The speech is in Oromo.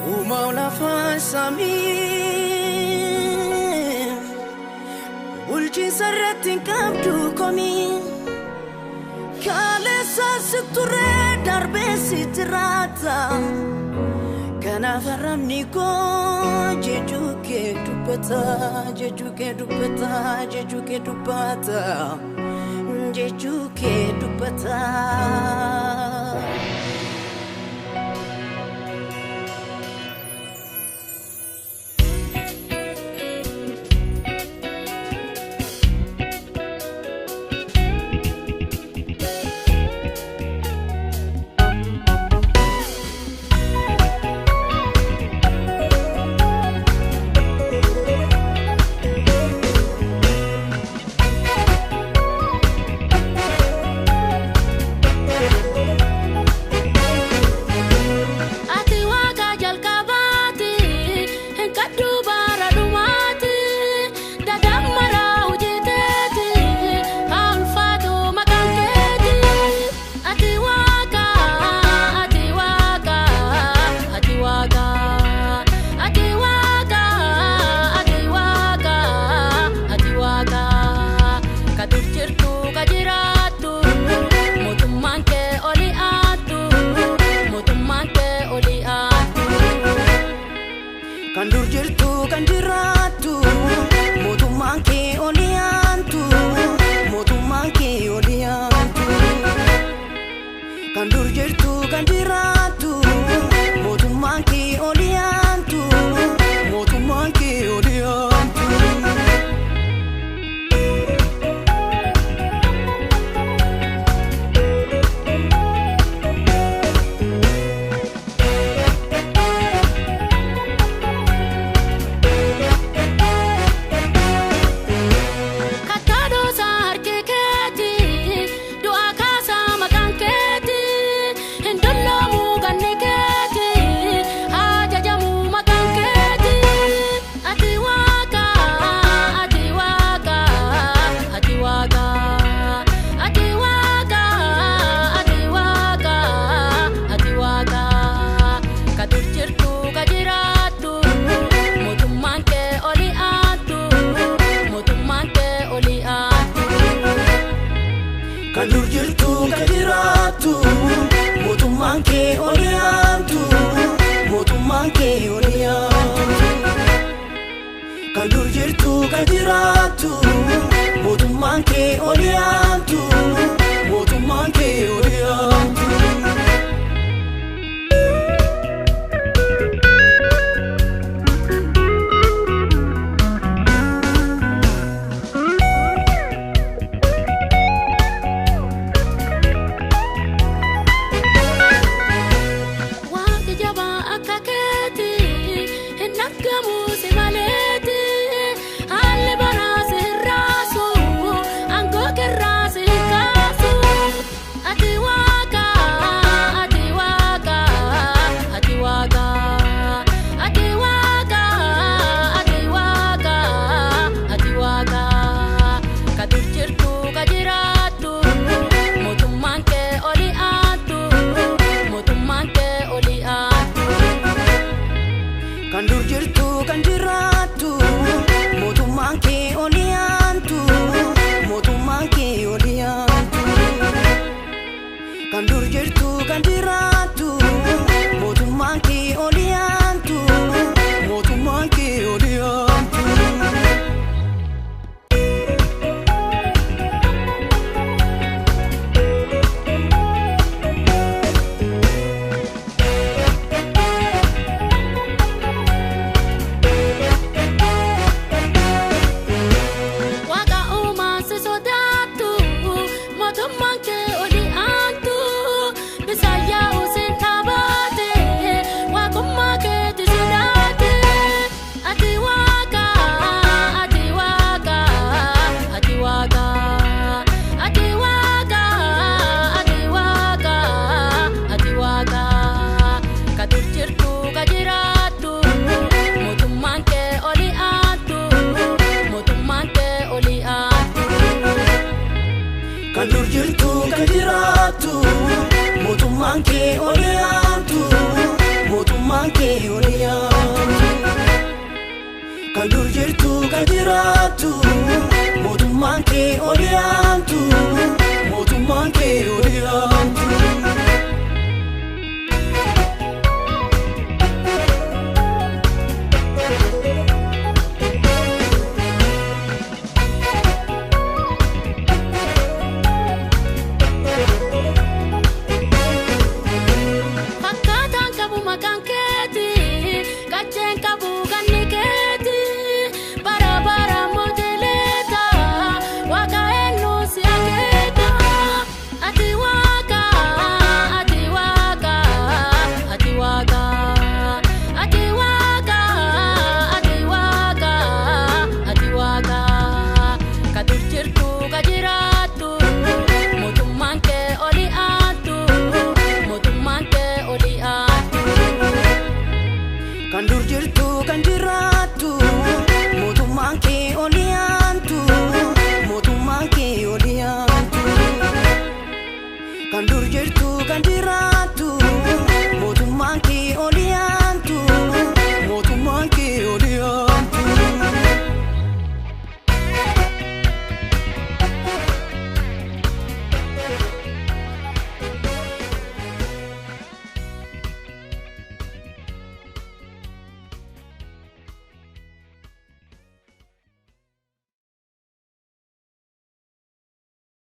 Uumaa lafaa samii bulchiinsa irratti hin qabdu komii kaleessa si ture darbee si jiraata kanaaf haramni koo jechuu kee dubbata jechuu kee dubbata jechuu kee dubbata jechuu kee dubbata. Ati waaqa jalqabaati, hin kadhu bara dhumaati, dadammara hojjeteeti, haa ulfaatu maqaan keeti. Ati waaqa, ati waaqa, ati waaqa, ati waaqa, ati waaqa, ati waaqa, ka dur jirtu ka jiraattu, mootummaan kee oli aantu, mootummaan kee oli aantu. Kan dur jirtu kan jiraattu mootummaan kee oli aantu mootummaan kee oli aantu. Kan dur jirtu kan jiraattu mootummaan kee oli aantu mootummaan kee oli aantu. Kattaadosa harki keeti, du'a kaasaa maqaan keeti, hin dulloomu ganni keeti, haa jajamu maqaan keeti. Ati waaqa, ati waaqa, ati waaqa, ati waaqa, ati waaqa, ati waaqa, ka dur jirtu ka jiraattu, mootummaan kee oli aantu, mootummaan kee oli aantu. Kan dur jirtu kan jiraattu mootummaan kee oli aantu mootummaan kee oli aantu. Kan dur jirtu kan jiraattu mootummaan kee oli aantu mootummaan kee oli aantu. Waaqni jabaa akka keeti hin argamu si maleeti haalli baraa si hin raasu aangoo keerraa si hin kaasu. Ati waaqa, ati waaqa, ati waaqa, ati waaqa, ati waaqa, ati waaqa, ka dur jirtu ka jiraattu, mootummaan kee oli aantu, mootummaan kee oli aantu. Kan dur jirtu kan jiraattu mootummaan kee oli aantu mootummaan kee oli aantu. Kan dur jirtu kan jiraattu mootummaan kee oli aantu mootummaan kee oli aantu. jiraattu, mootummaan kee oli aantu, mootummaan kee oli aantu. Fakkaataan qabu maqaan keeti, qacceen qabu ganni keeti, bara bara mootileeta, waaqa eenyu si akeeka. Ati waaqa, ati waaqa, ati waaqa, ati waaqa, ati waaqa, ati waaqa, ka dur jirtu ka jiraattu, mootummaan kee oli aantu, mootummaan kee oli aantu. Kan dur jirtu kan jiraattu, mootummaan kee oli aantu, mootummaan kee oli aantu. Kan dur jirtu kan jiraattu.